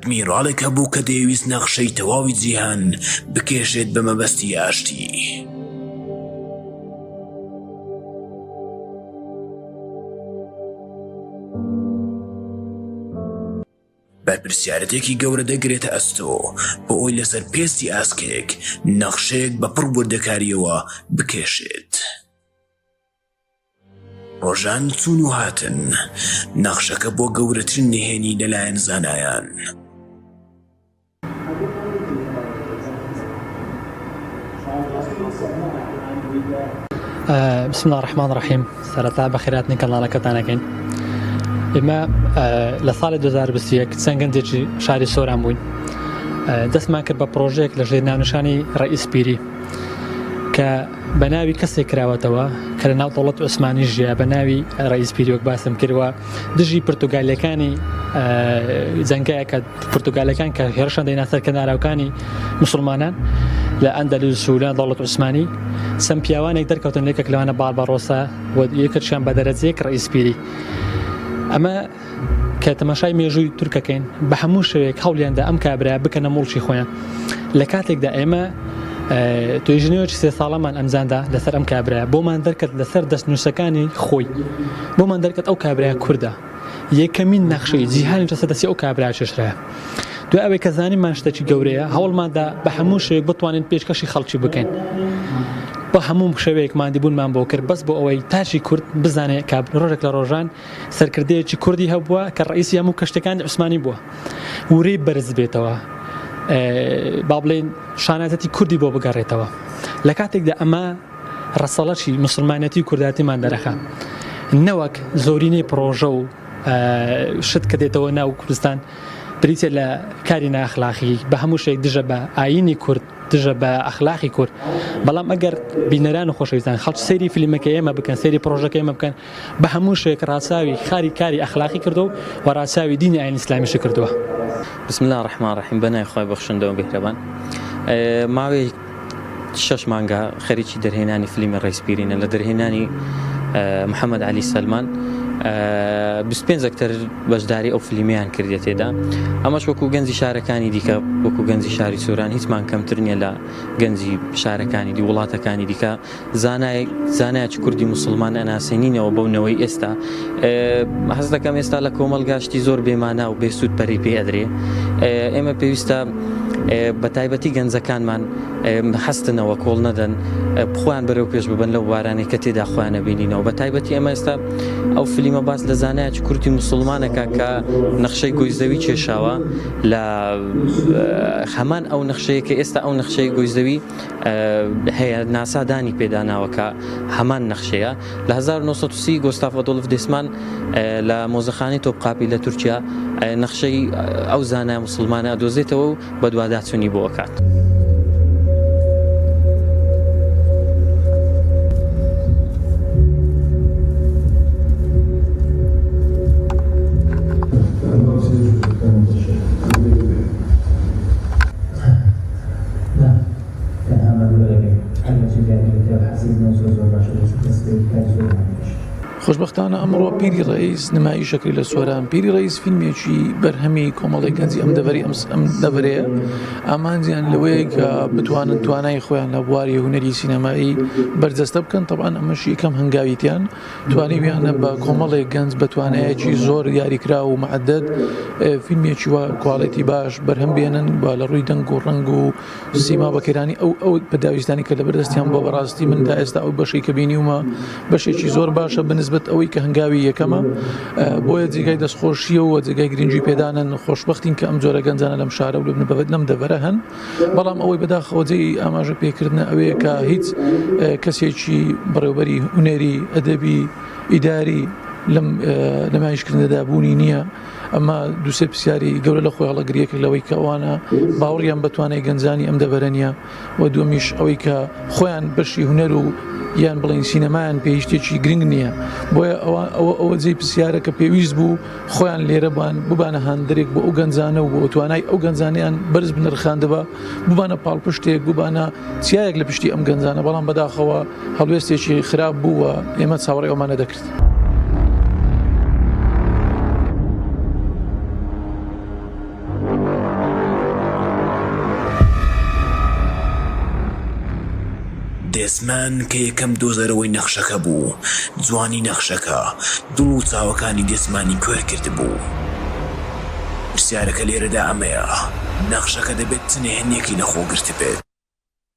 ئەدمیراڵێک هەبوو کە دەیویست نەخشەی تەواوی جیهان بکێشێت بە مەبەستی ئاشتی. بەرپرسیارەتێکی گەورە دەگرێتە ئەستۆ بۆ ئەوەی لەسەر پێستی ئاسکێک نەخشەیەک بە پڕ وردەکارییەوە بکێشێت. ڕۆژان چوون و هاتن، نەخشەکە بۆ گەورەترین نهێنی لەلایەن زانایان. بسم الله الرحمن الرحیم سەرەتا بەخێراتنی کەناڵەکەتان ئەکەین ئێمە لە ساڵی 2021 چەند گەنجێکی شاری سۆران بووین دەستمان کرد بە پرۆژەیەک لە ژێر ناونیشانی ڕئیس پیری کە بە ناوی کەسێک کراوەتەوە کە لە ناو دەوڵەت عوسمانی ژیا بە ناوی ڕئیس پیری وەک باسم کردوە دژی پرتوگالیەکانی جەنگایە کە پرتوگالەکان کە هێرشان دەینا سەر کەناراوکانی مسلمانان لە ئەندەلوس و لە دەوڵەت عوسمانی چەند پیاوانێک دەرکەوتن لێکێک لەوانە باربارۆسا و یەکێکیان بە دەرەجەیەک ڕئیس پیری ئەمە کە تەماشای مێژووی تورکەکەین بە هەموو شێوەیەک هەوڵیاندا ئەم کابرا بکەنە موڵکی خۆیان لە کاتێکدا ئێمە توێژینەوەکی سێ ساڵەمان ئەنجامدا لەسەر ئەم کابرا بۆمان دەرکەت لەسەر دەستنووسەکانی خۆی بۆمان دەرکەت ئەو کابرا کوردە یەکەمین نەخشەی جیهانی لەسەر دەستی ئەو کابرا کێشرایە دوای ئەوەی کە زانیمان شتێکی گەورەیە هەوڵماندا بە هەموو شێوەیەک بتوانین پێشکەشی خەڵکی بکەین بە هەموو شێوەیەک مادیبوونمان بۆ کرد بەس بۆ ئەوەی تاکی کورد بزانێت کە ڕۆژێک لە ڕۆژان سەرکردەیەکی کوردی هەبووە کە ڕئیسی هەموو کەشتەکانی عوسمانی بووە ورەی بەرز بێتەوە با بڵێن شانازەتی کوردی بۆ بگەڕێتەوە لە کاتێکدا ئەمە ڕەسەڵەکی مسلمانەتی کورداتیمان دەرەخا نەوەک زۆرینەی پرۆژە و شت کە دێتەوە ناو کوردستان بریتە لە کاری ناخلاقی بە هەموو شێک دژە بە ئاینی کورد دژە بە ئەخلاقی کورد بەڵام ئەگەر بینەران و خۆشەویستان خەڵک سەیری فیلمەکە ئێمە بکەن سەیری پرۆژەکە ئێمە بکەن بە هەموو شێک ڕاچاوی خاری کاری ئەخلاقی کردو و ڕاچاوی دینی ئاین ئیسلامیشی کردووە. بسم اللە الرحمن الرحیم بە ناوی خوای بەخشندە و میهرەبان ماوەی شەش مانگە خەریکی دەرهێنانی فلیمی ڕیس پیرینە لە دەرهێنانی محەممەد علی سەلمان 25 ئەکتەر بەشداری ئەو فلیمیان کردێت تێدا ئەمەش وەکو گەنجی شارەکانی دیکە وەکو گەنجی شاری سۆران هیچمان کەمتر نییە لە گەنجی شارەکانی دی وڵاتەکانی دیکە زانایەک زانایەکی کوردی موسڵمان ئەناسێنینەوە بەو نەوەی ئێستا هەست دەکەم ئێستا لە کۆمەڵگا شتی زۆر بێمانا و بێسوود پەرەی پێ ئەدرێ ئێمە پێویستە بە تایبەتی گەنجەکانمان هەستنەوە کۆڵ نەدەن خۆیان بەرەو پێش ببن لەو بارانەی کە تێدا خۆیان نەبینینەوە بە تایبەتی ئێمە ئێستا ئەو فلیمە باس لە زانایەکی کوردی موسڵمانەکە کە نەخشەی گۆی زەوی کێشاوە لە هەمان ئەو نەخشەیە کە ئێستا ئەو نەخشەی گۆی زەوی هەیە ناسا دانی پێداناوە کە هەمان نەخشەیە لە 1930 گۆستاف ئەدۆلف دێسمان لە مۆزەخانەی تۆپقاپی لە تورکیا نەخشەی ئەو زانای مسلمانە ئەدۆزێتەوە و بەدواداچوونی بۆ ئەکات. تەنها ماندوو ئەبێ ئەگەرچی زیاتر لە پیاو حەزی منە زۆر زۆر باشە بۆ چونکە سبەی کاری زۆرمان پێش. خۆشبەختانە ئەمڕۆ پیری ڕەئیس نمایشەکەی لە سۆران پیری ڕەئیس فیلمێکی بەرهەمی کۆمەڵی گەنجی ئەم دەڤەری ئەم ئەم دەڤەرەیە ئامانجیان لەوەیە کە بتوانن توانای خۆیان لە بواری هونەری سینەمایی بەرجەستە بکەن تەبعەن ئەمەش یەکەم هەنگاویتیان توانیویانە بە کۆمەڵێک گەنج بە توانایەکی زۆر دیاریکراو و مەعدد فیلمێکی وا کواڵێتی باش بەرهەم بێنن و لە ڕووی دەنگ و ڕەنگ و سیما بەکرانی ئەو ئەو پێداویستانی کە لەبەردەستیان بۆ بەڕاستی من تا ئێستا ئەو بەشەی کە بینیومە بەشێکی زۆر باشە بەنسبەت ئەوەی کە هەنگاوی یەکەمە بۆیە جێگای دەستخۆشیە و جێگای گرنگی پێدانن خۆشببختین کە ئەم جۆرە گەنجانە لەم شارە و لەم لەم دەڤەرە هەن بەڵام ئەوەی بەداخەوە جێی ئاماژە پێکردنە ئەوەیە کە هیچ کەسێکی بەڕێوبەری هونەری ئەدەبی ئیداری لەم نمایشکردنەدا بوونی نییە ئەمە دوسێ پرسیاری گەورە لە خۆی هەڵەگری یەکێک لەوەی کە ئەوانە باوەڕیان بە توانای گەنجانی ئەم دەڤەرە نییە و دووەمیش ئەوەی کە خۆیان بەشی هونەر و یان بڵێن سینەمایان پێ هیچ شتێکی گرنگ نییە بۆیە ئەوە ئەوە ئەوە جێی پرسیارە کە پێویست بوو خۆیان لێرە بان ببانە هاندەرێک بۆ ئەو گەنجانە و بۆ توانای ئەو گەنجانیان بەرز بنرخاندبا ببانە پاڵپشتێک ببانە چیایەک لە پشتی ئەم گەنجانە بەڵام بەداخەوە هەڵوێستێکی خراپ بوو و ئێمە چاوەڕێی ئەومان نەدەکرد. دێسمان کە یەکەم دۆزەرەوەی نەخشەکە بوو، جوانی نەخشەکە، دڵ و چاوەکانی دێسمانی کوێر کردبوو. پرسیارەکە لێرەدا ئەمەیە، نەخشەکە دەبێت چ نهێنییەکی لەخۆ گرتبێت؟